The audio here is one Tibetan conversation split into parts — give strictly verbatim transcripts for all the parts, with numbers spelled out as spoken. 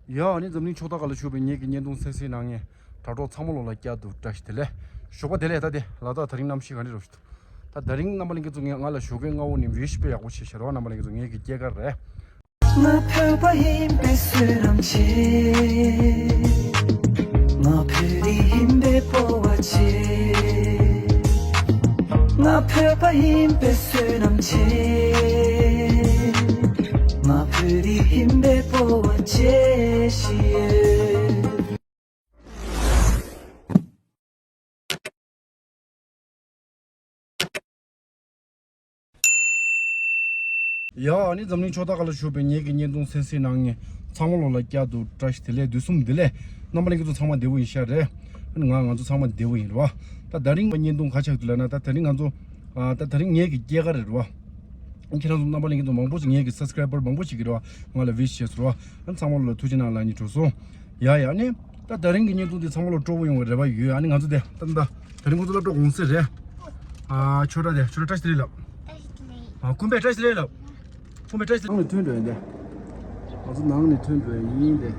ཡ་ཨ་ནི་འཛམ་གླིང་ཕྱོགས་མཐའ་ཁག་ལ་བཞུགས་པའི་ངེད་ཀྱི་བརྙན་ཐུང་གསན་གཟིགས་གནང་མཁན་དྲ་གྲོགས་ཚང་མ་ལོ་ལ་བསྐྱར་དུ་བཀྲ་ཤིས་བདེ་ལེགས། ཞོགས་པ་བདེ་ལེགས། ད་དེ་ལ་དྭགས་དེ་རིང་གནམ་གཤིས་ག་འདྲ་རེད་ཞུ། ད་དེ་རིང་རྣམ་པ་ལྷན་རྒྱས་ཚོ་ང་ང་ལ་ཞོགས་ཀའི་སྔ་པོ་ནས་བི་ཤི་པའི་ཡག་པོ་བྱས་ཤག་རེད་བ། རྣམ་པ་ལྷན་རྒྱས་ཚོ་ངེད་ཀྱི་སྐྱེས་སྐར་རེད། ང་བོད་པ་ཡིན་པའི་བསོད་ནམས་ཆེ། ང་བོད་རིགས་ཡིན་པའི་སྤོབས་པ་ཆེ། ང་བོད་པ་ཡིན་པའི་བསོད་ནམས་ཆེ། ང་བོད་རིགས་ཡིན་པའི་སྤོབས་པ་ཆེ་ཞིག་ཡོད། ཡ་ཨ་ནི་འཛམ་གླིང་ཕྱོགས་མཐའ་ཁག་ལ་བཞུགས་པའི་ངེད་ཀྱི་བརྙན་ཐུང་གསན་གཟིགས་གནང་མཁན་ཚང་མ་ལོ་ལ་བསྐྱར་དུ་བཀྲ་ཤིས་བདེ་ལེགས། དུས་གསུམ་བདེ་ལེགས། རྣམ་པ་ལྷན་རྒྱས་ཚོ་ཚང་མ་བདེ་པོ་ཡིན་ཤག་རེད། ཨ་ནི་ང་ང་ཚོ་ཚང་མ་བདེ་པོ་ཡིན་རེད་བ། ད་དེ་རིང་བརྙན་ཐུང་ག་ཆགས་འདུག་ལབ་ན། ད་དེ་རིང་ང་ཚོ་ཨ་ད་དེ་རིང་ངེད་ཀྱི་སྐྱེས་སྐར་རེད་བ། ཁྱེད་རང་ཚོ་རྣམ་པ་ལྷན་རྒྱས་ཚོ་མང་པོ་ཞིག་ངེད་ཀྱི་སབ་སི་ཀ་རའི་བར་མང་པོ་ཞིག་གིས་རེད་བ། ང་ལ་ཝིཤ་བྱས་སོང་རེད་བ། ཨ་ནི་ཚང་མ་ལོ་ལ་ཐུགས་རྗེ་གནང་ལབ་སྙིང་བྲོ་སོང་། ཡ་ཡ་ཨ་ནི། ད་དེ་རིང་གི་བརྙན་ཐུང་འདི་ཚང་མ་ལོ་སྤྲོ་པོ་ཡོང་བའི་རེ་བ་ཡོད། ཨ་ནི་ང་ཚོ་དེ་ད་ད་དེ་རིང་ཁོང་ཚོ་སློབ་གྲྭ་གུང་སེང་རེད། ཨ་ཆོས་གྲྭ་དེ་ཆོས་གྲྭ་བཀྲ་ཤིས་བདེ་ལེགས་ལབ། ཨ་ཀུན་དཔལ་བཀྲ་ཤིས་བདེ་ལེགས་ལབ། ཀུན་དཔལ་བཀྲ་ཤིས་བདེ་ལེགས། ནང་ནས་ཐོན་འགྲོ་ཡིན་ཏེ། ང་ཚོ་ནང་ནས་ཐོན་འགྲོ་ཡིན་ཏེ།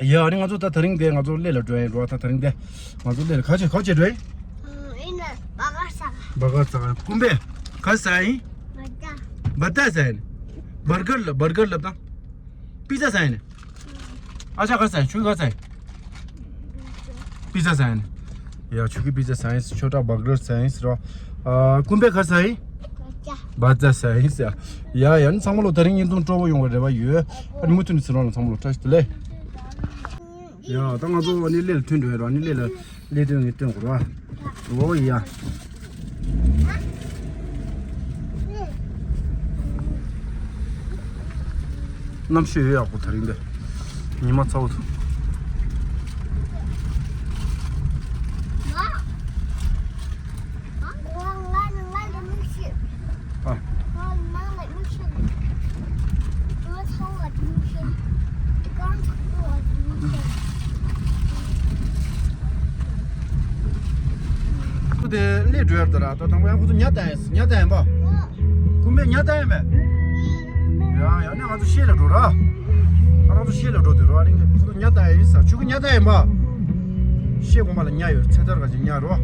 ཡ་ཨ་ནི་ང་ཚོ་ད་དེ་རིང་དེ་ང་ཚོ་གླེ་ལ་འགྲོ་ཡིན་རོ། ད་དེ་རིང་དེ་ང་ཚོ་གླེ་ལ་ག་བྱེད་ག་བྱེད་འགྲོ་ཡིན། ཨ་ཡིན་ན་བར་གར་ཟ་ག་བར་གར་ཟ་ག་ཀུན་དཔལ་ག་ཟ་ཡིན། བར་ད་ཟ་ཡིན། བར་གར་ལབ་བར་གར་ལབ་དང་། པི་ཛ་ཟ་ཡིན། ཨ་ཅག་ག་ཟ་ཡིན། ཆུ་ག་ཟ་ཡིན། པི་ཛ་ཟ་ཡིན། ཡ་ཆུ་གི་པི་ཛ་ཟ་ཡིན། ཆོས་གྲྭ་བར་གར་ཟ་ཡིན་ཟེར་བ། ཨ་ཀུན་དཔལ་ག་ཟ་ཡིན། བར་ད་ཟ་ཡིན་ཟེར། ཡ་ཡ་ཨ་ནི་ཚང་མ་ལོ་དེ་རིང་བརྙན་ཐུང་སྤྲོ་པོ་ཡོང་བའི་རེ་བ་ཡོད། ཨ་ནི་མུ་མཐུད་ནས་ཟེར་རོགས་ལ་ཚང་མ་ལོ་བཀྲ་ཤིས་བདེ་ལེགས། ཡ་ད་ང་ཚོ་ཨ་ནི་གླེ་ལ་ཐོན་འགྲོ་ཡ་རོ། ཨ་ནི་གླེ་ལ། ལས་དོན་ངས་སྟོན་དགོས་ར། འོ་ཡ། གནམ་གཤིས་ཡོད་ཡག་པོ་དེ་རིང་འདི། ཉི་མ་ཚ་བོ་འདུག་ཨ། ཁོ་དེ་སླེབས་འགྲོ་ཡ་ད་ར། ད་དང་པོ་ཡང་ཁོ་ཚོ་ཉ་བཏང་ཡིན། ཉ་བཏང་ཡིན་པ། ཀུན་དཔལ་ཉ་བཏང་ཡིན་པས། ཡ་ཡ་ནས་ང་ཚོ་ཤེལ་ལ་འགྲོ་ར། ང་ཚོ་ཤེལ་ལ་འགྲོ་དུས་ར། ཨ་ནི་ཁོ་ཚོ་ཉ་བཏང་ཡིན་ས། ཆུ་ཁོ་ཉ་བཏང་ཡིན་པ། ཤེལ་གོང་མ་ལ་ཉ་ཡོད། ཚེ་ཐར་ག་ཅིག་ཉ་རོ།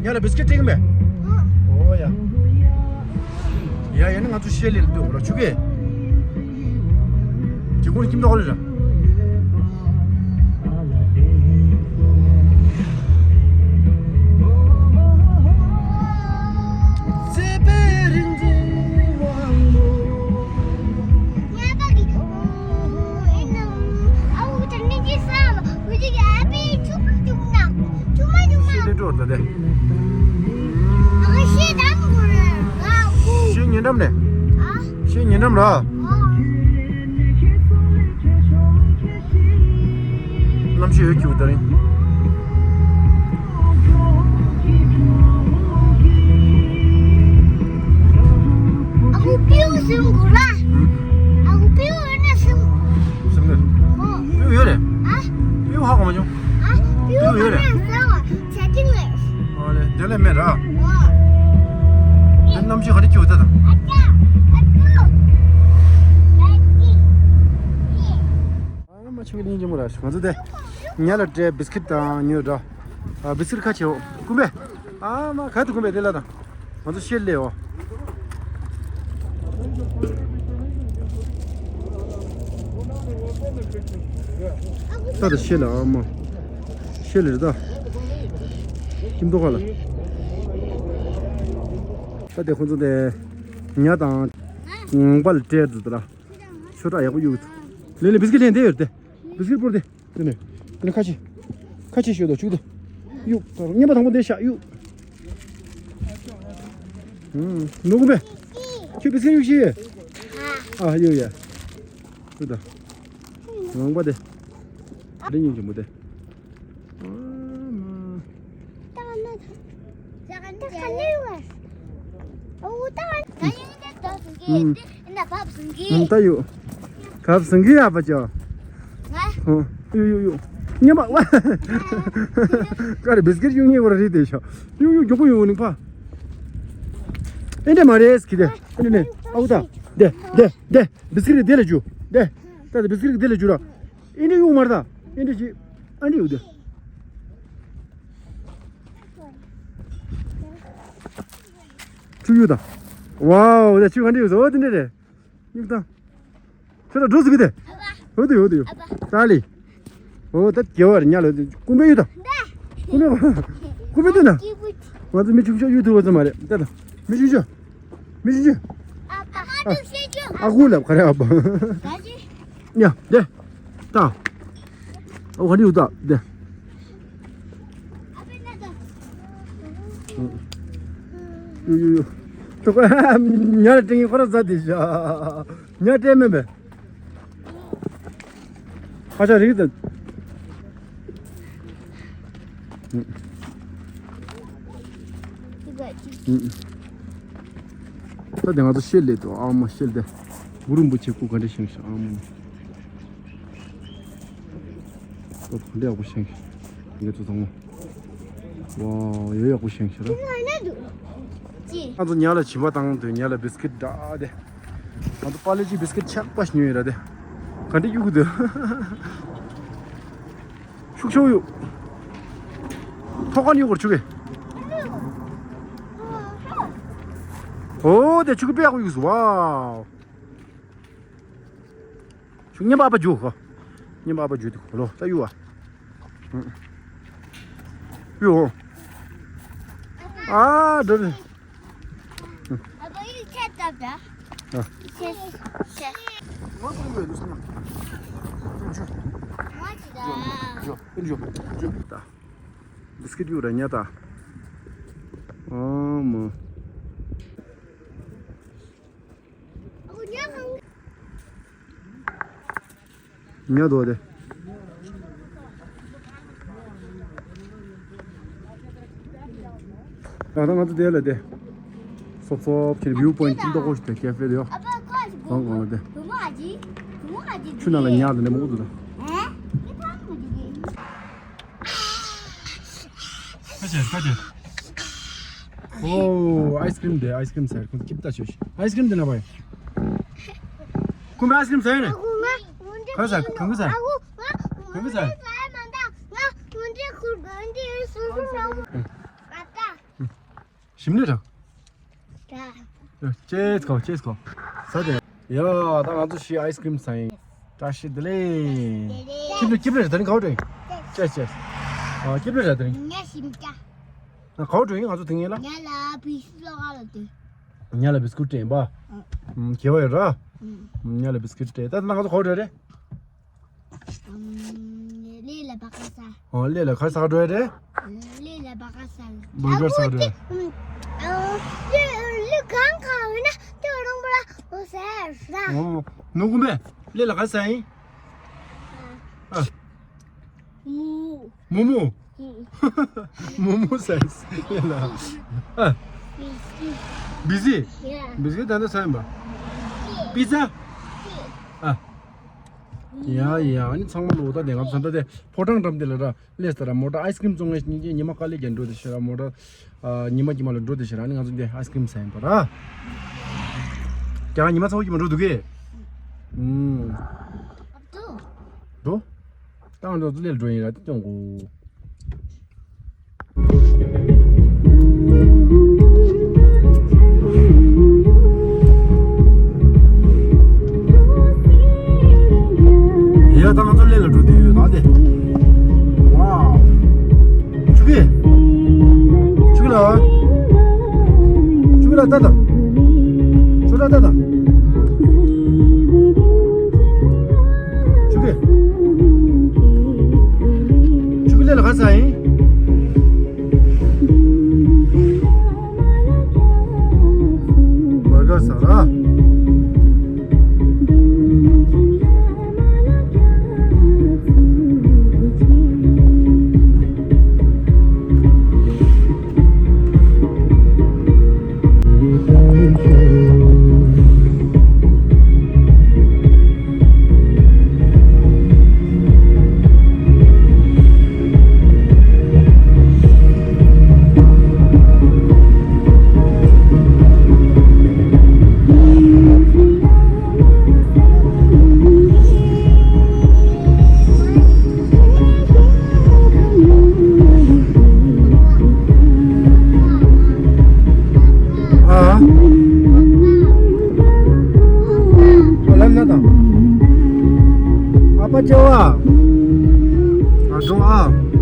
ཉ་ལ་བིས་ཀིཊ་སྤྲད་གི་མེད། ཨོ་ཡ། ཡ་ཡ་ནི་ང་ཚོ་ཤེལ་ལ་འགྲོ་ར། ཆུ་ཁེ། གི་ཀུན་ཁྱིམ་ཐོག་ལ་ར། ཤེལ་ཉེ་འགྲམ་ནས། ཤེལ་ཉེ་འགྲམ་ར། གནམ་གཤིས་ཡོད་ཀྱི་འདུག་ད་རིང་། ཨ་ཁུ་པིའུ་ཟིན་དགོས་ལ། ཨ་ཁུ་པིའུ་ཡོད་ན་ཟིན། ཟིན་གི། ཨོ། པིའུ་ཡོད་རེད། ཨ། པིའུ་ཧ་གོ་མ་བྱུང་། ཨ། པིའུ་ཡོད་རེད། ཨ། ཨོ་ལེ། དེ་ལས་མེད་ར། ཨོ། དེ་གནམ་གཤིས་ག་རེ་སྐྱིད་འདུག་ད། ཨ་ཅག་ཨ་ཅག་ཨ་ཅག་ཨ་མ་ཆུ་གཉིས་ཀྱི་མོ་ར། ང་ཚོ་དེ་ཉ་ལ་སྤྲད་བིས་ཀིཊ་དང་ཉོས་འགྲོ། ཨ་བིས་ཀིཊ་ཁ་ཆེའོ། ཀུན་པས། ཨ་མ་ག་དུ་ཀུན་པས་དེ་ལ་དང་། ང་ཚོ་ཤེལ་ལས་འོ། ད་ད་ཤེལ་ལ་ཨ་མ། ཤེལ་ལ་རེད་ད། ཁྱིམ་ཐོག་ཁ་ལ། ད་དེ་ཁོ་ཚོ་དེ་ཉ་དང་ངང་པ་ལ་སྤྲད་འདུག་ད་ལ། ཆོས་གྲྭ་ཡག་པོ་གཡུག་འདུག་ལེ་ལེ་བིས་ཀིཊ་ལེན་དེ་ཡོད་དེ། བིས་ཀིཊ་སྤོར་དེ། དེ་ནས། དེ་ནས་ཁ་ཕྱེ། ཁ་ཕྱེ་ཞོ་དང་བཅུག་དང་། གཡུག་ད་རུང་རྔན་པ་དང་པོ་འདི་བཞག་གཡུག་ཨུམ། ནོར་གུམ་པས། ཁྱོད་བིས་ཀིཊ་གཡུག་ཤེས། ཨ་གཡུག་ཡ། གཡུག་ད། ངང་པ་དེ། རི་སྙིང་རྗེ་མོ་དེ། ཨ་མ། ད་ག་ནས་བར། ཨོ་ད་ག་ནས་བར། ཨུམ། ད་ཡོད། གབ་སང་གི་ཡ་པ་ཅོ། ཧོ། ཡོ་ཡོ་ཡོ། ཉམས་པ་ཝ། ཀ་རེ་བིས་ཀིཊ་ཡོང་ངེས་བར་རེད་དེ་ཤོ། ཡོ་ཡོ་མགྱོགས་པོ་ཡོང་ནི་ཕ། ཨེ་འདྲ་མ་རེད་ཁི་དེ། ཨེ་འདྲ་ནས་ཨའུ་ད། དེ་དེ་དེ་བིས་ཀི་རི་དེ་ལ་འཇུ། དེ་ད་དེ་བིས་ཀི་རི་དེ་ལ་འཇུ་ར། ཨེ་འདྲ་ཡོང་མ་རེད་ད། ཨེ་འདྲ་ཅི། ཨ་འདྲ་ཡོད་དེ། ཆུ་ཡོད་ད། ཝའོ་དེ་ཆུ་ག་འདྲ་ཡོད་ཟོ་དེ་འདྲ་རེད། སྨྱུག་ཐང་། ཁྱོད་ལ་འགྲོ་ཟིག་གི་དེ། འོ་དེ་འོ་དེ་ཡོད། ཏཱ་ལི། འོ་ད་རྒྱལ་བ་རེད་ཉག་ལ་ཀུན་པས་ཡོད་ད། ཀུན་པས་ཀུན་པས་འདུག་ན། ང་ཚོ་མི་ཆུང་ཆུང་ཡོད་ཐུབ་པ་ཙམ་མ་རེད་ད་ད། མི་ཆུང་ཆུང་། མི་ཆུང་ཆུང་། ཨ་ཁུ་ལབ་ག་རེ་ཨ་ཕ། ཡ་དེ། ད། ཨོ་ག་རེ་ཡོད་ད་དེ། ཡོ་ཡོ་ཡོ། ཉ་ལ་ཏིང་ཁོ་ར་ཟ་དེ་ཤ། ཉ་སྤྲད་མེད་པས། ཁ་ཤ་རིག་ད། ད་དེ་ང་ཚོ་ཤེལ་ལས་དོ་ཨ་མ་ཤེལ་དེ། གུ་རུ་རིན་པོ་ཆེ་སྐུ་ག་འདྲ་བཞེངས་ཤག་ཨ་མ། ད་ག་འདྲ་ཡག་པོ་བཞེངས་ཤག་ངེད་ཚོ་ཚང་མ། ཝའོ་ཡོ་ཡག་པོ་བཞེངས་ཤག་ར། ང་ཚོ་ཉ་ལ་བྱིས་པ་བཏང་དུས་ཉ་ལ་བིས་ཀིཊ་འདྲ་དེ། ང་ཚོ་པཱ་ལེ་ཇི་བིས་ཀིཊ་ཆག་པ་ཞིག་ཉོས་ཡོད་ར་དེ། ག་འདྲ་གཡུག་གི་འདུག་ཤུགས་ཆེ་བོ་ཡོད། ཐོག་ཁ་ནས་གཡུག་གོ་ཆུ་གི། ཨོ་དེ་ཆུ་གི་དཔེ་ཡག་པོ་གཡུག་སོང་། ཝའོ། ཆུ་གི་མཉམ་པ་ཨ་ཕ་རྒྱུག་གོ། མཉམ་པ་ཨ་ཕ་རྒྱུག་དེ་གོ་ལོ་ད་གཡུག་ཨ། གཡུག་ཨོ། ཨ་འགྲོ་རེད། ཨ་ཕ་ཡིག་ཆ་བཏབ་ད། ཨ། ཆེ་ཆེ། ང་ཚོ་ཡོད་ལུགས་སེ་ན། ང་ཅི་ད། འཇོ་འཇོ་འཇོ། ད། བིས་ཀིཊ་གཡུག་ར་ཉ་ད། ཨ་མ། ཉ་དོ་དེ། ད་ལྟ་ང་ཚོ་དེ་ལ་དེ། སོབ་སོབ་ཁྱེར་བིའུ་པོ་ཡིན་ཏིག་ཏོག་ཞིག་དེ་ཀེ་ཧྥེ་དེ་ཡོ། གང་གང་ལ་དེ། ཆུ་ནང་ལ་ཉ་དེ་འདྲ་མང་པོ་འདུག་ད། ཁ་ཆེ་ཁ་ཆེ། ཨོ་ཨའི་སི་ཀྲིམ་དེ་ཨའི་སི་ཀྲིམ་ཟེར་ཁོང་ཀིབ་ཏ་ཆོས་ཤིག་ཨའི་སི་ཀྲིམ་དེ་ན་བའི། ཁོང་ཨའི་སི་ཀྲིམ་ཟེར་ནས། གང་ཟེར་གང་ཟེར། གང་ཟེར། ཞིམ་ལེ་ར། ཅེས་ཁོ་ཅེས་ཁོ། ས་དེ། ཡ་ད་ང་ཚོ་ཤི་ཨའི་སི་ཀྲིམ་ཟ་ཡིན། བཀྲ་ཤིས་བདེ་ལེགས། ཀིབ་ལེ་ཀིབ་ལེ་ར་དེ་རིང་ག་བ་འགྲོ་ཡིན། ཅེས་ཅེས། ཨ་ཀིབ་ལེ་ར་དེ་རིང་། ཉ་ཞིམ་ཅ། ཨ་ག་བ་འགྲོ་ཡིན་ང་ཚོ་དེ་ངེས་ལ། ཉ་ལ་བི་སི་ལོ་ག་ལ་དེ། ཉ་ལ་བིས་ཀུ་སྤྲད་ཡིན་པ། ཨུམ། དགེ་བ་ཡོད་ར། ཨུམ། ཉ་ལ་བིས་ཀུ་སྤྲད་ད་ང་ཚོ་ག་བ་འགྲོ་རེད། ཨུམ། ལས་ལ་བ་ཀ་ས། ཨོ་ལས་ལ་ག་ས་ག་འགྲོ་ཡ་རེད། ལས་ལ་བ་ཀ་ས་ལ། བ་ཀ་ས་འགྲོ་ཡ། ཨུམ། ཨོ་ལས་ལས་གང་གང་ཡིན་ན་དེ་རོང་པ་ལ་འོ་ཟེར་ར། ཨོ་ནུ་གུམ་པས་ལས་ལ་ག་ས་ཡིན། ཨ། མོ། མོ་མོ། མོ་མོ་ཟེར་ལ། ཨ། བི་ཟི། བི་ཟི་ད་ལྟ་ས་ཡིན་པ། པི་ཛ། ཨ། ཡ་ཡ་ཨ་ནི་ཚང་མ་ལོ་ད་དེ་ང་ཚོ་ད་དེ་ཕོ་བྲང་འགྲམ་དེ་ལ་ར་སླེབས་ད་ར་མོ་ཊ་ཨའི་སི་ཀྲིམ་བཙོང་ངེ་ཉི་མ་དཀའ་ལས་རྒྱག་འགྲོ་དེ་ཤེས་ར་མོ་ཊ་ཉི་མ་ཉི་མ་ལ་འགྲོ་དེ་ཤེས་ར་ཨ་ནི་ང་ཚོ་འདི་ཨའི་སི་ཀྲིམ་ཟ་ཡིན་པ་ར། ཀྱང་ཉི་མ་ཚ་བོ་ཉི་མ་འགྲོ་འདུག་གས། ཨུམ། འགྲོ། ད་ང་ཚོ་ལས་འགྲོ་ཡིན་ར་དེ་སྟོན་གོ། ཡ་ད་ང་ཚོ་ལས་ལ་འགྲོ་དུས་ཡོད་ད་དེ། ཝའོ། ཆུ་གི་ཆུ་གི་ལ། ཆུ་གི་ལ་ད་ད། ཆུ་ལ་ད་ད། ཆུ་གི་ཆུ་གི་ལས་ལ་ག་ས་ཡིན། བར་ག་ས་ར། ཨ་ཅེ་ཝ། ཨ་འགྲོ་ཨ།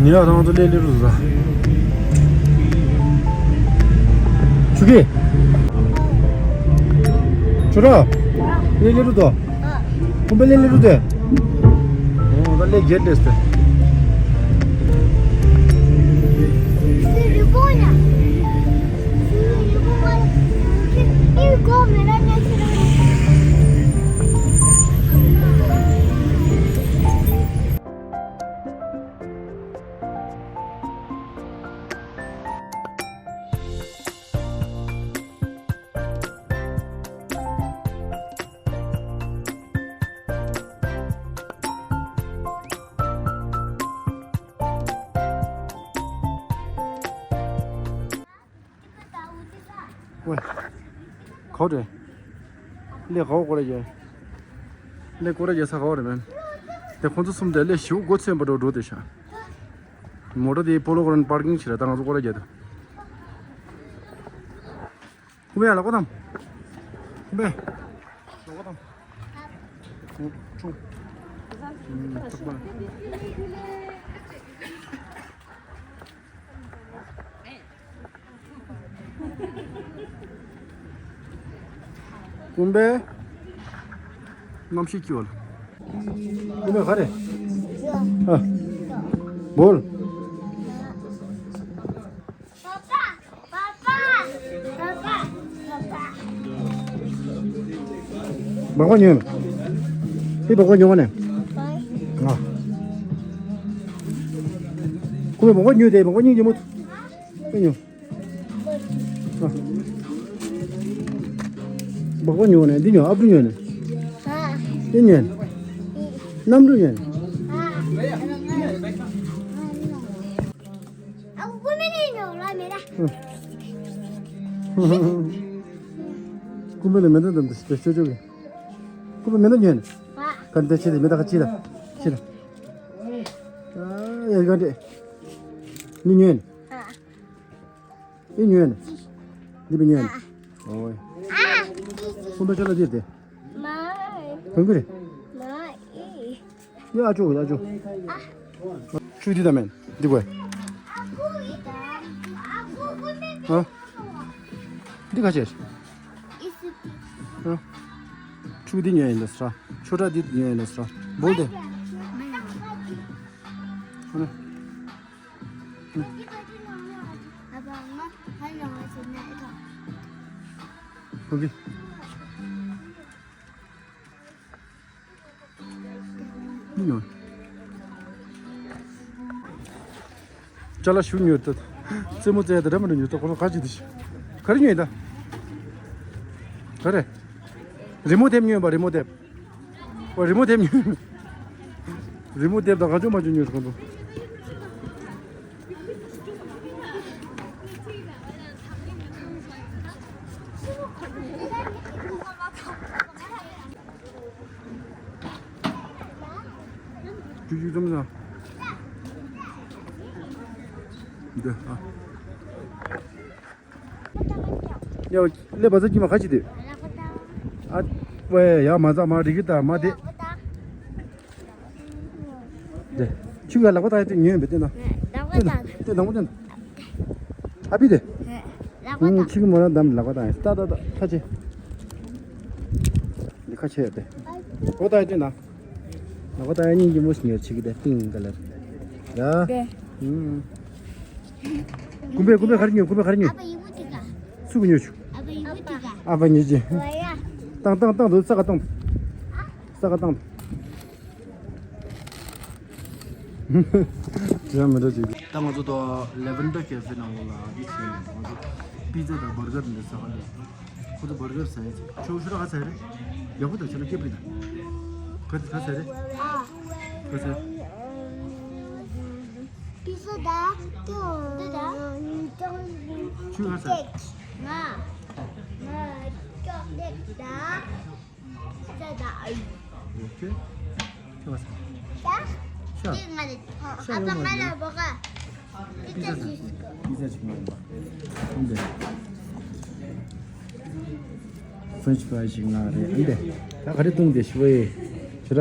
ཉི་མ་དང་དུ་ལེ་ལེ་རུ་ཟ། ཆུ་གི། ཆུ་ར། ལེ་ལེ་རུ་དོ། ཁུམ་པ་ལེ་ལེ་རུ་དེ། ཨོ་ད་ལེ་རྒྱལ་ཏེ་སྟེ། ཝེ། ག་བ་རེད། ལས་ག་བ་སྐོར་ར་རྒྱག་ལས་སྐོར་ར་རྒྱག་ས་ག་བ་རེད་མེན། དེ་ཁོང་ཚོ་གསུམ་དེ་ལས་ཞིའུ་སྒོ་ཚན་པ་འགྲོ་འགྲོ་དེ་ཤ། མོ་ཊ་དེ་སྤོ་ལོ་ཁོ་རང་པར་ཀིང་བྱེད་ར་ད་ང་ཚོ་སྐོར་ར་རྒྱག་དུ། ཁུམ་པའི་ཡ་ལ་ཀོ་དམ། ཁུམ་པའི། ལ་ཀོ་དམ། ཁུམ་ཁུམ། ཁུམ་ཐག་པ། ཁུམ་པའི། གནམ་གཤིས་སྐྱིད་པ་ལ། ཁུམ་པའི་ག་རེ། ཨ། བོལ། སྦག་སྦག་ཉོས། ཨི་སྦག་སྦག་ཉོ་བ་ནས། ང་། ཁོ་མོས་སྦག་སྦག་ཉོས་ཏེ་སྦག་སྦག་སྙིང་རྗེ་མོ། ཨི་ཉོ། ཨ། སྦག་སྦག་ཉོ་ནས་འདི་ཉོ་ཨ་བུ་ཉོ་ནས། ཨི་ཉོ་ནས། གནམ་གྲུ་ཉོ་ནས། ཀུམ་པ་ལ་མེ་མདའ་འདམ་དུ་ཞིག་ཆོ་ཆོ་གི། ཀུམ་པ་མེ་མདའ་ཉོས་ནས། ག་འདི་ཆེ་དེ་མེ་མདའ་ག་ཆེ་ལ། ཆེ་ལ། ཨ་ཡ་ག་འདྲེ། ནི་ཉོས་ནས། ཨི་ཉོས་ནས། འདི་པའི་ཉོས་ནས། ཨོའི། ཀུམ་པ་ཆོ་ལ་འདིར་དེ། བོང་གི་རེད། ཡ་ཨ་ཅོ་ཨ་ཅོ། ཆུ་འདི་ད་མེན། འདི་གོ། ཨ། འདི་ག་ཆེ། ཨ། ཆུ་འདི་ཉོས་ཡིན་ལ་སྲ། ཆུ་ཁྲ་འདི་ཉོས་ཡིན་ལ་སྲ། བོལ་ཏེ། ཨ་ནི། ཨོ་ཁེ། ཅ་ལག་ཞུ་ཉོས་ཏེ། རྩེད་མོ་རྩེ་ཡ་དེ་འདྲ་མི་འདྲ་ཉོས་ཏེ་ཁོ་རང་ག་ཅི་དེ་ཤི། ག་རེ་ཉོས་ད། ག་རེ། རི་མོ་དེབ་ཉོས་པ་རི་མོ་དེབ། ཨོ་རི་མོ་དེབ་ཉོས། རི་མོ་དེབ་དང་ག་ཅུ་མ་ཅུ་ཉོས་ཁོང་ཚོ། ཅུ་ཅུ་ཙམ་ཙམ། འདི་ཨ། ཡ་ལེ་བ་ཟ་ཀྱི་མ་ཁ་ཅི་དེ། ཨ་ཝེ་ཡ་མ་ཟ་མ་རི་གི་ད་མ་དེ། དེ་ཆུ་ག་ལག་པ་ད་དེ་ཉོས་པའི་དེ་ན། དེ་ན་དེ་ནང་པོ་དེ་ན། ཨ་པི་དེ། ཁྱི་གི་མོ་རང་དམ་ལག་པ་ད་ད་ད་ད་ཁ་ཅི། ཁ་ཆེ་ཡོད་དེ། ཨོ་ད་ཡ་དེ་ན། ཨོ་ད་ཡ་སྙིང་རྗེ་མོ་ཞིག་ཉོ་ཆིག་གི་དེ་པིང་ཀ་ལར། ཡ། དེ། ཨུམ། ཀུམ་པས་ཀུམ་པས་ག་རེ་ཉོ། ཀུམ་པས་ག་རེ་ཉོ། ཨ་ཕ་ཡི་བུ་དེ་ག་སུ་གི་ཉོ་ཆུ། ཨ་ཕ་ཡི་བུ་དེ་ག་ཨ་ཕ་ཉོ་ཆི། བ་ཡ། བཏང་བཏང་བཏང་དུ་ས་ག་བཏང་། ས་ག་བཏང་། ཡ་མི་འདྲ་ཅིག་ད་ང་ཚོ་ད་ལེ་ཝན་ཌར་ཀེ་ཧྥེ་ནང་ལོགས་ལ་འདི་བྱས་ནས་ང་ཚོ་པི་ཛ་དང་བར་གར་འདི་ཟ་ག་འདི། ཁོ་ཚོ་བར་གར་ཟ་ཡ་ཆེ། ཁྱོད་ཤོ་ར་ག་ཟ་ཡ་རེད། ཡག་པོ་དང་ཁྱོད་ར་སྐྱེ་པི་དང་། ག་ག་ཟ་ཡ་རེད། ག་ཟ་ཡ། པི་ཛ་དང་། ཁྱོད་ག་ཟ་ཡ། ང་། ང་ཅོག་ལེ་ཊི་དང་། ད་ད། ཨོ་ཁེ། ཁྱོད་ལ་ཤ། ཤ། དེ་ང་རེད། ཤ་ཨ་ཕ་ང་ལ་བོ་ག་པི་ཛ་ཅིག་པི་ཛ་ཅིག་ང་རེད་པ། ཨ་འདི། ཧྥ་རེན་ཆི་ཕ་རའི་ཞིག་ང་རེད། ཨ་འདི། ད་ག་རེ་བཏུང་དེ་ཤི་བའི། ཤི་ར།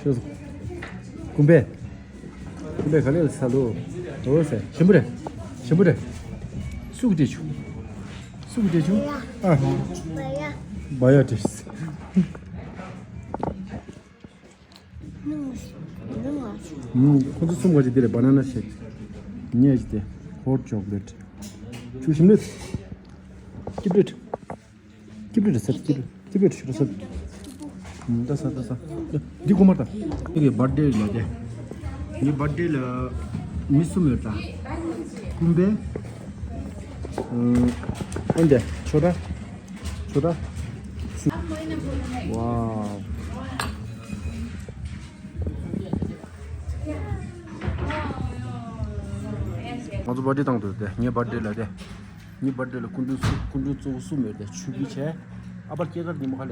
ཤི། ཀུམ་པས། ཀུམ་པས་ག་ལེར་ས་ལོ། འོ་ཟེར། ཞིམ་པོ་རེད། ཞིམ་པོ་རེད། སུ་གི་སྤྲད་བྱུང་། སུ་གི་སྤྲད་བྱུང་། ཨ། བ་ཡ་སྤྲད། ཁོ་ཚོ་གསུམ་ག་ཅིག་འདི་རེད། བ་ན་ན་ཤེག་ངས་ཅིག་དེ། ཧོཊ་ཅོག་ལེཊ། ཆུ་ཞིམ་ལེ། སྐྱིབ་ལེཊ། སྐྱིབ་ལེཊ་ཟེར། སྐྱིབ་ལེཊ། སྐྱིབ་ལེཊ་ཞུ་ར་ཟེར། ད་ཟ་ད་ཟ། འདི་ཁོ་མར་ད། ངའི་བར་ཐ་ཌེ་ལ་དེ། ངའི་བར་ཐ་ཌེ་ལ་མི་གསུམ་ཡོད་ད། ཀུམ་པས། ཨ་འདི་ཆོ་ད། ཆོ་ད། ཝའོ། ང་ཚོ་བར་ཐ་ཌེ་བཏང་འདུག་དེ། ངའི་བར་ཐ་ཌེ་ལ་དེ། ངའི་བར་ཐ་ཌེ་ལ་སྐུ་མདུན་གསུམ། སྐུ་མདུན་གཙོ་བོ་གསུམ་ཡོད་དེ། ཆུ་གི་བྱས། ཨ་ཕར་སྐྱེས་སྐར་ཉིན་མོ་ག་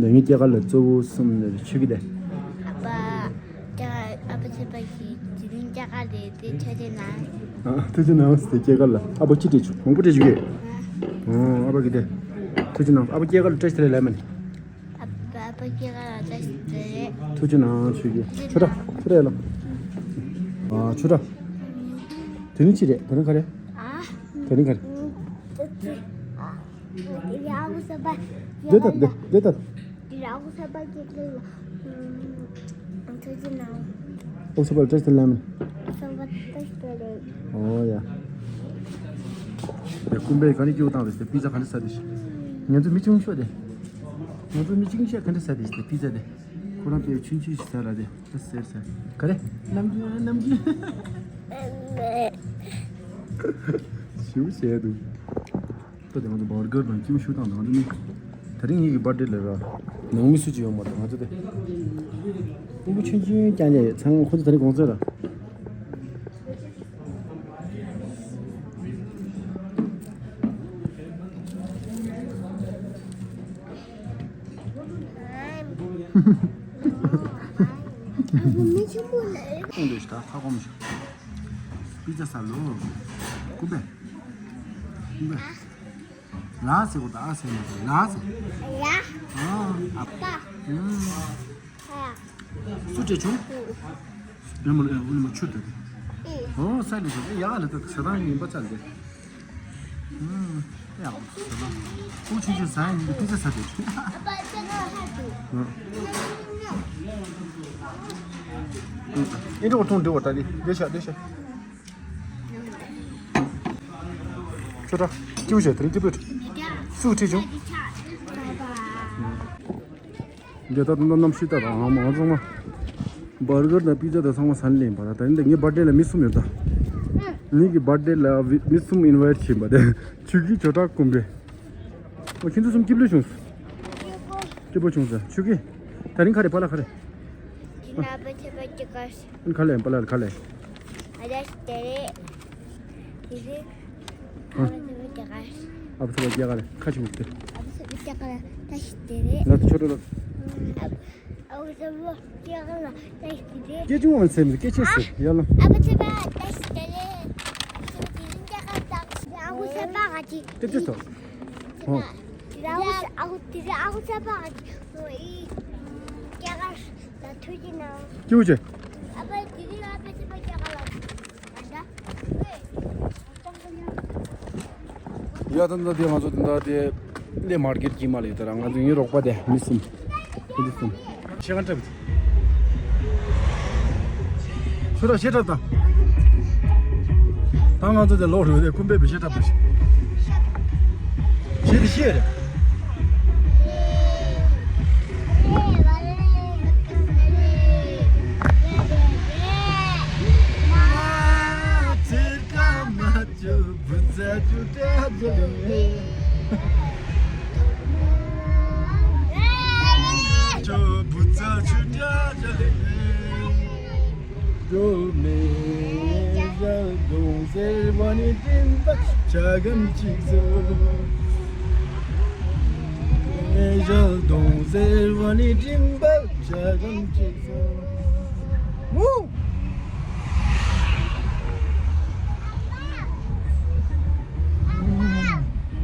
ལེ། ངའི་སྐྱེས་སྐར་ལ་གཙོ་བོ་གསུམ་ནི་ཆུ་གི་དེ། ཨ་ཕ། ཨ་ཕ་ཚེ་པ་གི་དེ་རིང་སྐྱེས་སྐར་རེད་དེ། ཐུགས་རྗེ་གནང་། ཨ། ཐུགས་རྗེ་གནང་ཟེར། སྐྱེས་སྐར་ལ་ཨ་ཕ་ཅི་སྤྲད་བྱུང་། མང་པོ་སྤྲད་བྱུང་གི། ཨ། ཨོ། ཨ་ཕ་གི་དེ། ཐུགས་རྗེ་གནང་། ཨ་ཕ་སྐྱེས་སྐར་ལ་བཀྲ་ཤིས་བདེ་ལེགས་ལབ་མིན། ཨ་ཕ། ཨ་ཕ་སྐྱེས་སྐར་ལ་བཀྲ་ཤིས་བདེ་ལེགས། ཐུགས་རྗེ་གནང་། ཆོས་ཀྱི་ཆོ་འདྲ། ཆོ་འདྲ་ཡ་ལ། ཨ། ཆོ་འདྲ། དེ་རིང་ཅི་རེད། དེ་རིང་ག་རེད། ཨ། དེ་རིང་ག་རེད། ཨ། ཡ་ཨ་ཁུ་ས་པ། འདི་ལྟ། འདི་འདི་ལྟ། ཡ་ཨ་ཁུ་ས་པ་སྐྱེས་སྐར་ལ། ཨ། ཐུགས་རྗེ་གནང་། ཨ་ཁུ་ས་པ་ལ་བཀྲ་ཤིས་བདེ་ལེགས་ལབ་མིན། ཨ་ཁུ་ས་པ་བཀྲ་ཤིས་བདེ་ལེགས། ཨོ་ཡ། ཡ། ཀུམ་པས་ག་ནས་སྐྱེ་བོ་བཏང་རེད་ཟེར། པི་ཛ་ག་འདྲ་ཟ་དེ་ཤི། ང་ཚོ་མི་ཆུང་ཤོས་དེ། ང་ཚོ་མི་ཆུང་ཤོས་ག་འདྲ་ཟ་དེ་ཤི། དེ་པི་ཛ་དེ། ཁོ་རང་དེ་ཆུང་ཆུང་ཞིག་ཟ་ར་དེ། ད་ཟེར་ཟེར། ག་རེ། ནམ་རྒྱུན་ནམ་རྒྱུན། ཞུ་བྱས་འདུག་ད་དེ་ང་ཚོ་བར་གར་དང་སྐྱིད་པོ་ཞུ་སྟངས་དང་། ང་ཚོ་ནི། དེ་རིང་ངེད་ཀྱི་བར་ཐ་ཌེ་ལ་ར། ནང་མི་སུ་གཅིག་ཡོད་མ་རེད། ང་ཚོ་དེ། ཕྲུ་གུ་ཆུང་ཆུང་རྐྱང་རྐྱང་ཡོད། ཚང་མ་ཁོ་ཚོ་དེ་རིང་དགོང་ཚོད་ར། མི་ཆེན་པོ་ལ། ཁོང་འདོད་ཤི་ད་ཁ་སྐོམ་ཤི། པི་ཛ་ཟ་ལོ། ཀུམ་པས། ཀུམ་པས། ལ་ཟེར་གོ་ད། ཨ་ཟེར་མ་ཟེར། ལ་ཟེར། ལ། ཨ། ཨ། པ། ཨུམ། ཨ། སུ་སྤྲད་བྱུང་། ཨུ། ཨུ་ལ་མ་ཆུ་དེ། ཨུ། ཨོ་ས་ལི་ཟེར། ཨེ་ཡ་ལ་ད་ཟ་ཐང་ཡིན་པ་ཚ་ལ་དེ། ཨུམ། ཡག་པོ་ཟ་ན། ཨུ་ཆུང་ཆུང་ཟ་ཡིན་པི་ཛ་ཟ་དེ། ཨ་ཕ་ཅག་ཧ་ཏུ། ཨུ། ཨུ། ཨེ་འགྲོ་བ་ཐོང་འགྲོ་བ་ད་དེ། བདེ་ཤག་བདེ་ཤག་ཁྱོད་ར། སྐྱིད་པོ་བྱས། དེ་རིང་སྐྱིད་པོ་ཡོད། སུ་ཁྲིད་བྱུང་། འདི་ལྟ་ད་གནམ་གཤིས་ད་རང་མ་ཚང་མ། བར་གར་དང་པི་ཛ་དང་ཚང་མ་ཟ་ནས་ལེན་པ་ད། ད་ཡིན་ད་ངའི་བར་ཐ་ཌེ་ལ་མི་གསུམ་ཡོད་ད། ངེད་ཀྱི་བར་ཐ་ཌེ་ལ་མི་གསུམ་ཨིན་ཝའི་ཊི་བྱས་པ་དེ། ཆུ་གི་ཇོ་ཏྲ་ཀུམ་པས། ཨོ་ཁྱེད་ཚོ་གསུམ་སྐྱིད་པོ་བྱུང་། སྐྱིད་པོ་བྱུང་ཟེར། ཆུ་གི། དེ་རིང་ག་རེ། པཱ་ལགས་ག་རེ། ཁྱེད་རྣམ་པ་ཚོ་ཕ་གི་ག་ཁ་ལས། པཱ་ལགས་ཁ་ལས། ཨ་ད་ཤི་དེ་རེད། དེ་རིང་ཨ་ཨ་ཕ་ཚོ་ཕ་གི་ག་ཨ་ཕ་ཚོ་ཕ་གི་ག་ལས། ཁ་ཆེ་མོ་དེ། ཨ་ཕ་ཚོ་ཕ་གི་ག་ལས། ད་ཤི་དེ་རེད། ལ་དུ་ཆོ་འགྲོ་ལ། ཨ་ཕ་ཚོ་ཕ་གི་ག་ལས། ད་ཤི་དེ་རེད། སྐད་ཆུང་བ་སེམས་སྐད་ཆེ་ཟེར། ཡ་ལ། ཨ་ཕ་ཚོ་ཕ་གི་ད་ཤི་དེ་རེད། ཨ་ཕ་ཚོ་ཕ་གི་ག་ལས། ཨ་ཕ་ཚོ་ཕ་གི་ད་ཤི་དེ་རེད། སྐད་ཆེ་ཟེར། ཨོ། དེ་རིང་ཨ་ཁུ་དེ་རིང་ཨ་ཁུ་ཚ་པ་ག་ཅི་ཨོ་ཨི་རྒྱ་གར་ལ་ཐུག་གི་ན། སྐྱིད་པོ་བྱས། ཨ་ཕ་དེ་རིང་ཨ་ཕ་ཚ་པ་རྒྱ་གར་ལ་ཐུག་ཨ་ད། ཡ་ད་ད་དེ་ང་ཚོ་ད་ད་དེ་འདི་མར་ཀེཊ་གྱི་མ་ལ་ཡོད། ད་ར་ང་ཚོ་ཡིན་རོགས་པ་དེ་མི་གསུམ། ཁོ་འདི་གསུམ། ཤེས་ག་འཁྲབ། ཁྱོད་ར་ཤེས་འཁྲབ་ད། ད་ང་ཚོ་དེ་ལོག་རེད་དེ་ཁོམ་པའི་བི་ཤེས་འཁྲབ་པ་ཞིག་ཤེས་དེ་ཤེས་རེད།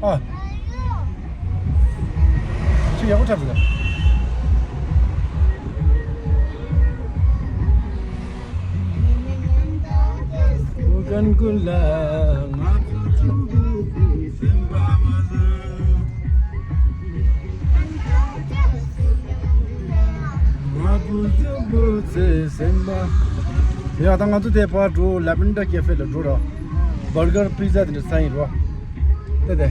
ཨ། ཁྱོད་ཡག་པོ་འཁྲབ་འདུག་ག་ཡ་ད་ང་ཚོ་དེ་ཕར་འགྲོ། ལ་བེན་ཌར་ཀེ་ཧྥེ་ལ་འགྲོ་ར། བར་གར་པི་ཛ་དེ་འདྲ་ཟ་ཡིན་རོ། དེ་དེ།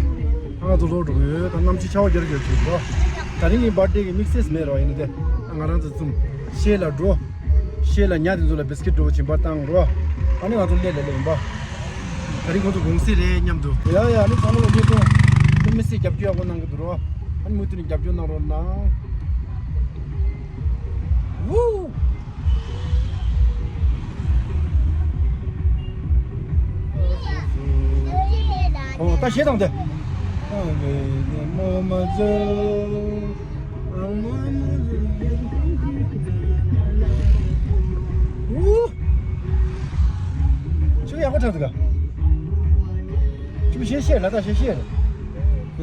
ང་ཚོ་ལོག་འགྲོ་གི་ཡོད། ད་གནམ་གཤིས་ཆར་པ་རྒྱག་རྒྱག་བྱེད་རོ། ད་རིང་གི་བར་ཌེ་གི་དམིགས་བསལ་མེད་རོ། ཡིན་ན་དེ་ང་རང་ཚོ་ཚུམ་ཤེས་ལ་འགྲོ། ཤེས་ལ་ཉ་དེ་ཚོ་ལ་བིས་ཀིཊ་འགྲོ་བྱིན་པ་བཏང་རོ། ཨ་ནི་ང་ཚོ་སླེབས་ལ་སླེབས་ཡིན་པ། ད་རིང་ཁོང་ཚོ་དགོང་ཟས་རེད་སྙམ་དུ། ཡ་ཡ། ཨ་ནི་ཚང་མ་ལ་སྙིང་ཐོང་། དེ་མི་སྲིད་རྒྱབ་སྐྱོར་ཡག་པོ་གནང་གི་འདུག་རོ། ཨ་ནི་མུ་མཐུད་ནས་རྒྱབ་སྐྱོར་གནང་རོགས་གནང་། ཝུའུ། ཨོ་ད་གཞས་དང་དེ། ཝུའུ། ཁྱོད་ཡག་པོ་འཁྲབ་འདུག་ག་ཁྱོད་གཞས་ཤེས་ལ་ད་གཞས་ཤེས་རེད།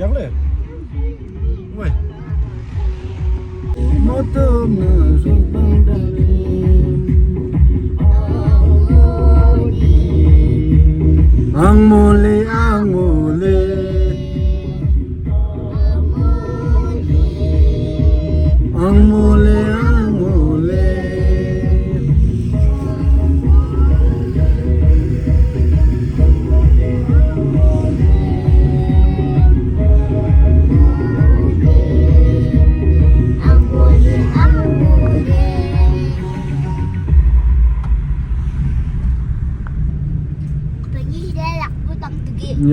ཡག་ལེ། ཝེ། ད་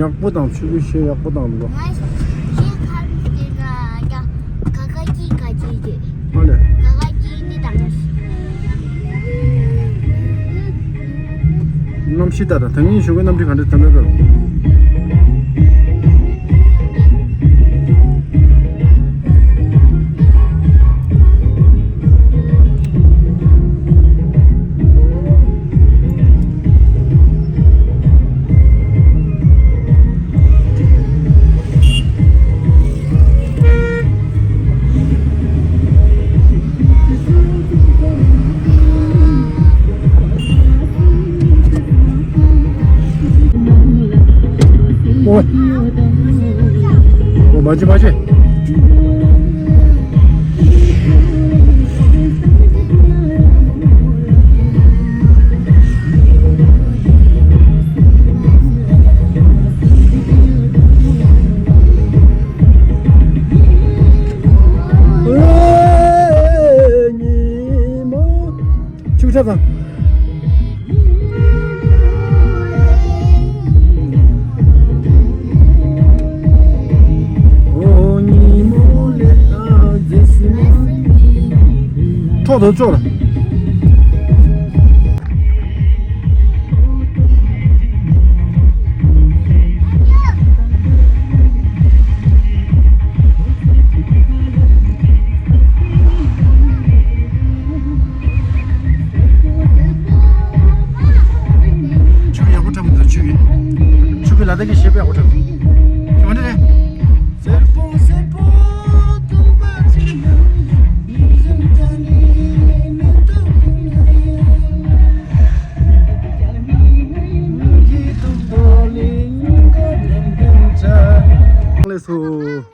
ངས་གཞས་ཡག་པོ་བཏང་འདུག་གས། ཡག་པོ་དང་། ཆུ་བོའི་གཞས་ཡག་པོ་བཏང་འདུག་ག་ང་གཞས་ཁ་རུ་དེ་ན་ཡ་ག་ག་གི་ག་གི་གི། ཨ་ལེ། ག་ག་གི་ནི་དང་། གནམ་གཤིས་ལྟར་དང་། ད་ངས་ཞུ་གི་གནམ་གྲུ་ག་འདྲ་ད་འདྲ་འདུག་ཨོ། ཨོ། མ་བྱེད་མ་བྱེད། ཉི་མ། ཆུ་ཚ་དང་། ཁྲོག་དང་ཅོར། ཆུ་གི་ཡག་པོ་འཁྲབ་མི་འདུག་ཆུ་གི། ཆུ་གི་ལ་དྭགས་ཀྱི་གཞས་དཔེ་ཡག་པོ་འཁྲབ་འདུག་ཆུ་འདི་རེད། སོ།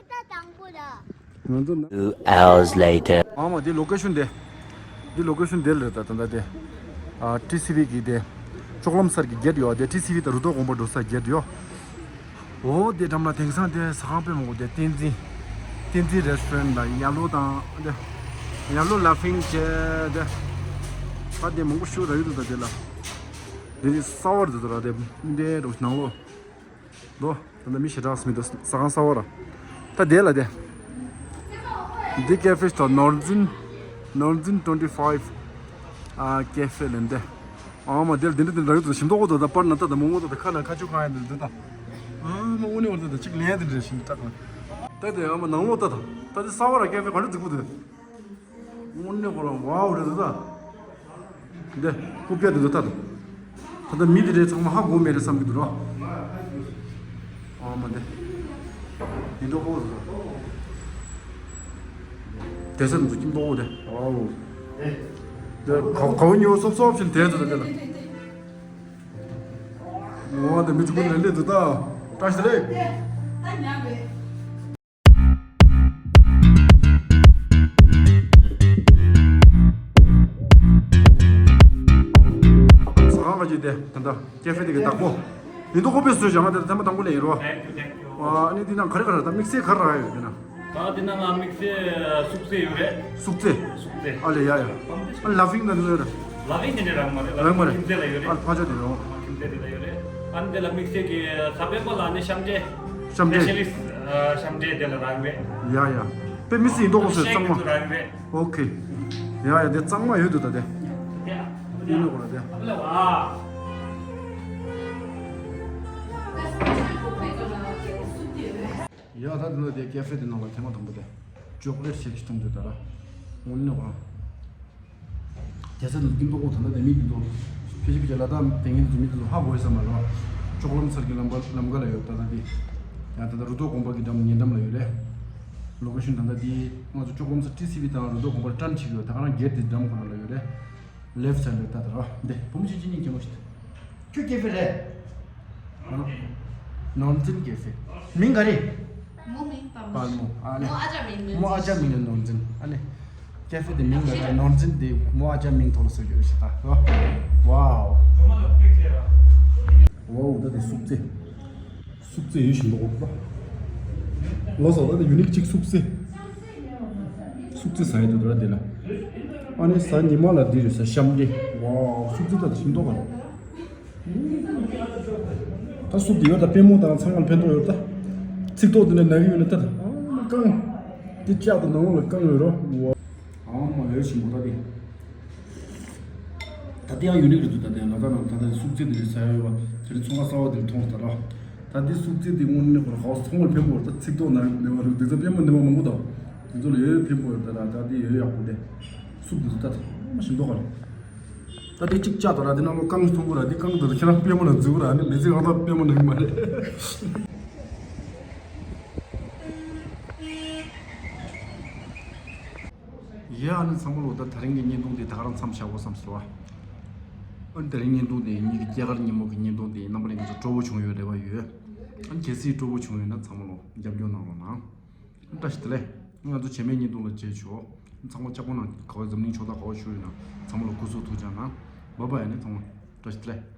ང་ཚོ་ན། Two hours later. ཨ་མ་འདི་ལོ་ཀེ་ཤོན་དེ། འདི་ལོ་ཀེ་ཤོན་དེ་ལ་རེད། ད་ད་ལྟ་དེ། ཨ་ཊི་སི་ཝི་གི་དེ། ལྕོག་ལམ་སར་གྱི་གེ་ཊི་ཡོད་དེ། ཊི་སི་ཝི་དང་རུ་ཐོག་དགོན་པ་འགྲོ་ས་གེ་ཊི་ཡོད། འོ་དེ་འགྲམ་ལ་དེང་སང་དེ་ཟ་ཁང་དཔེ་མང་པོ་དེ། བསྟན་འཛིན། བསྟན་འཛིན་རེ་སི་ཊོ་རན་ཊི་དང་ཡར་ལོ་དང་དེ། ཡར་ལོ་ལ་ཕིང་བྱས་དེ། ད་དེ་མང་པོ་ཞིག་རག་གི་འདུག་ད་དེ་ལ། དེ་རིང་གསར་པ་རེད་འདུག་ད་དེ་འདྲའི་འགྲོ་ནང་ལོགས། ལོ། ད་ལྟ་མི་ཞེ་དྲག་མི་འདུག་ཟ་ཁང་གསར་པ་ར། ད་དེ་ལ་དེ། འདི་ཀེ་ཧྥེ་ཞིག་ད། ནོར་འཛིན། ནོར་འཛིན་ཊུ་ཝེན་ཊི་ཕའིབ། ཨ་ཀེ་ཧྥེ་ལབ་དེ། ཨ་མ་དེ་ལ་དེ་འདྲ་དེ་འདྲ་ཡོད་དོ། ཞིམ་མདོག་པོ་དོ། ད་པར་ན་ད་ད་མོག་མོག་དོ། ད་ཁ་ན་ཁ་ཆུ་གང་ཡང་དེ་འདུག་ད། ཨ་མ་དངོས་གནས་བར་དོ་ད་ཅིག་ལན་དེ་འདྲ་ཞིམ་ཏག་ལ། ད་དེ་ཨ་མ་ནང་ལོགས་ད་ད། ད་དེ་གསར་པ་ར། ཀེ་ཧྥེ་ག་འདྲ་རྫིག་པོ་འདུག་དངོས་གནས་ཁོ་རང་ཝའོ་རེད་འདུག་ད། འདི་ཀུ་པེ་འདི་ཚོ་ལྟ་དང་། ད་ལྟ་མི་འདི་འདྲའི་ཚང་མ་ཧ་གོ་མེད་རེད་བསམ་གྱི་འདུག་རོ། ཨ་མ་འདི། ཡིན་མདོག་ཁོག་འདུག་དེ་ཚོ་འདུག་སྐྱིད་མདོག་ཁོག་དེ། ཨའོ། འདི་ག་ག་བོ་ཉོ་སོབ་སོབ་བཞིན་དེ་ཚོ་ད་དེ་ལ། ངོ་བ་དེ་མི་ཚོ་ཀུན་ལས་ལས་འདུག་ད། བཀྲ་ཤིས་བདེ་ལེགས། ཟ་ཁང་ག་ཅིག་དེ་ད་ལྟ་ཀེ་ཧྥེ་དེ་གི་བདག་པོ། ཡིན་མདོག་ཁོག་པས་བཟོས་བཞག་ང་དེ་ཐེངས་མ་དང་པོ་ལ་ཡིན་རོ། Thank you, thank you. ཨ་ནི་འདི་ན་ག་རེ་ག་རེ་ད་དམིགས་བསལ་ག་རེ་རག་ཡོད་དེ་ན། ད་འདི་ན་ང་དམིགས་བསལ་སུག་རྩི་ཡོད་རེད། སུག་རྩི། སུག་རྩི། ཨ་ལེ་ཡ་ཡ། ཨ་ལ་ཕིང་ད་འདི་ལ་ཡོད་རེད། ལ་ཕིང་དེ་འདྲ་རག་མ་རེད། རག་མ་རེད། ཁྱིམ་མཚེས་ལ་ཡོད་རེད། ཨ་ཕ་ཆོ་དེ་རོ། ཁྱིམ་མཚེས་དེ་ལ་ཡོད་རེད། ཨ་ནི་དེ་ལ་དམིགས་བསལ་གྱི་ཟ་ཕན་པ་ལ་ནི་ཤམ་འབྲས། ཤམ་འབྲས། སྤེ་ཤ་ལི་སི་ཤམ་འབྲས་དེ་ལ་རག་རེད། ཡ་ཡ། དཔེ་མི་སྲིད་ཡིན་མདོག་ཁོག་པས་བཟོས་གཙང་མ། ཤེག་དེ་ཚོ་རག་རེད། ཨོ་ཁེ། ཡ་ཡ་དེ་གཙང་མ་ཡོད་འདུག་ད་དེ། ཡ། ཡིན་ནོ་གོ་ར་དེ། ཨ་ལ་ཝ། ཡ་ད་དེ་ནང་དེ་ཀེ་ཧྥེ་དེ་ནང་ལ་ཐེངས་མ་དང་པོ་དེ་ཅོག་ལེ་ཊི་ཤེག་ཅིག་འཐུང་དུས་ད་ར་དངོས་གནས་ཧང་། རྒྱལ་ས་དེ་ཚོ་སྐྱིད་མདོག་ཁོག་པས། ད་ལྟ་དེ་མི་སྐྱིད་མདོག་ཕལ་ཆེར་ཕལ་ཆེར་ལ་དྭགས་དེ་ངེད་ཚོ་མི་དེ་ཚོ་ཧ་གོ་ཡོད་ས་མ་རེད་བ། ལྕོག་ལམ་སར་གྱི་ལམ་ཁ་ལམ་ཁ་ལ་ཡོད་ད་ལྟ་དེ། ཡང་ད་ལྟ་རུ་ཐོག་དགོན་པ་གི་འགྲམ་ཉེ་འགྲམ་ལ་ཡོད་རེད། ལོ་ཀེ་ཤོན་ད་ལྟ་དེ་ང་ཚོ་ལྕོག་ལམ་སར་ཊི་སི་ཝི་དང་རུ་ཐོག་དགོན་པ་ཊར་ནི་བྱེད་ཀྱི་ཡོད། ད་ག་རང་གེ་ཊི་དེ་འགྲམ་ཁོ་ན་ལ་ཡོད་རེད། ལེཕ་སའིཌ་ལ་ལྟ་དང་ར། འདི་བུ་མོ་ཆུང་ཆུང་གཉིས་གད་མོ་ཤོར། ཁྱོད་ཀེ་ཧྥེ་རེད། ནོར་འཛིན་ཀེ་ཧྥེ། མིང་ག་རེ། མོ་མིང་པ་པ་མོ། མོ། ཨ་ནི་མོ་ཨ་ཅག་མིང་ནི་མོ་ཨ་ཅག་མིང་ནི་ནོར་འཛིན། ཨ་ནི་ཀེ་ཧྥེ་དེ་མིང་ལ་ནོར་འཛིན་དེ་མོ་ཨ་ཅག་མིང་ཐོག་ལ་བཟོས་ཡོད་རེད་ཤག་ད། ཝའོ། ཝའོ་ད་དེ་སུག་རྩི། སུག་རྩི་ཡོད་བཞིན་པ་འོ་པ། ལོ་སོ་ད་དེ་ཡུ་ནིག་ཅིག་སུག་རྩི། སུག་རྩི་ཟ་ཡི་འདུག་ད་དེ་ལ། ཨ་ནི་གཟའ་ཉི་མ་ལ་འདི་རེད་ཟ། ཤམ་འབྲས། ཝའོ་སུག་རྩི་ད་དེ་ཞིམ་མདོག་ག་ལ། ད་སུག་དེ་ཡོད་ད་པུས་མོ་དང་ཚང་མ་ལ་ཕན་ཐོགས་ཡོད་ད། ཚིགས་ཐོག་དེ་ལ་ན་གི་ཡོད་ན་ད། ཨ་མ་བཀང་། དེ་ལྕགས་དང་ནང་ལོགས་ལ་བཀང་ཡོད་རོ། ཝའོ། ཨ་མ་ཡོད་བཞིན་པ་ད་དེ། ད་དེ་ཡང་ཡུ་ནིག་རེད་འདུག་ད་དེ་ཡང་ལ་དྭགས་ནང་ད་ལྟ་སུག་རྩི་དེ་རེད་ཟ་ཡོད་པ། དེ་རིང་ཚོང་ཁང་གསར་པ་དེ་ལ་མཐོང་སོང་ད་ར། ད་དེ་སུག་རྩི་དེ་དངོས་གནས་ཁོ་རང་ཧའོ་སི་ཚང་མར་ཕན་པོ་རེད། ད་ཚིགས་ཐོག་ན་ནད་པ་རེད། དེ་ཚོ་པུས་མོ་ནད་པ་མང་པོ་དང་དེ་ཚོ་ལ་ཡོད་ཕན་པོ་རེད། ད་ར་ད་དེ་ཡོད་ཡག་པོ་དེ་སུག་དེ་ཚོ་ད་དེ་མ་ཞིམ་མདོག་ག་རེད། ད་དེ་གཅིག་བཅག་ད་ར། དེ་ནང་ལོགས་བཀང་འཐུང་གི་ར། དེ་བཀང་ད་ཁྱེད་རང་པུས་མོ་ན་འཛུལ་གི་ར། ནི་མི་ཚིག་ཨང་ད་པུས་མོ་ན་ཡོད་མ་རེད། ཡ་ཨ་ནི་ཚང་མ་ལོ་ད་དེ་རིང་གི་བརྙན་ཐུང་དེ་ད་ག་རང་མཚམས་བཞག་དགོས་བསམ་སོང་བ། ཨ་ནི་དེ་རིང་བརྙན་ཐུང་དེ་ངེད་ཀྱི་སྐྱེས་སྐར་ཉིན་མོ་གི་བརྙན་ཐུང་དེ་རྣམ་པ་ལྷན་རྒྱས་ཚོ་སྤྲོ་པོ་བྱུང་ཡོད་རེ་བ་ཡོད། ཨ་ནི་གལ་སྲིད་སྤྲོ་པོ་བྱུང་ཡོད་ན་ཚང་མ་ལོ་རྒྱབ་སྐྱོར་གནང་རོགས་གནང་། ཨ་ནི་བཀྲ་ཤིས་བདེ་ལེགས། ང་ཚོ་རྗེས་མའི་བརྙན་ཐུང་ལ་མཇལ་ཆོག་ཚང་མ་ལྕགས་པོ་ནང་ག་བ་འཛམ་གླིང་ཕྱོགས་མཐའ་ག་བ་བཞུགས་ཡོད་ན་ཚང་མ་ལོ་སྐུ་གཟུགས་ཐུགས་ཅག་གནང་། བཱའི་བཱའི། ཨ་ནི་ཚང་མ་བཀྲ་ཤིས་བདེ་ལེགས།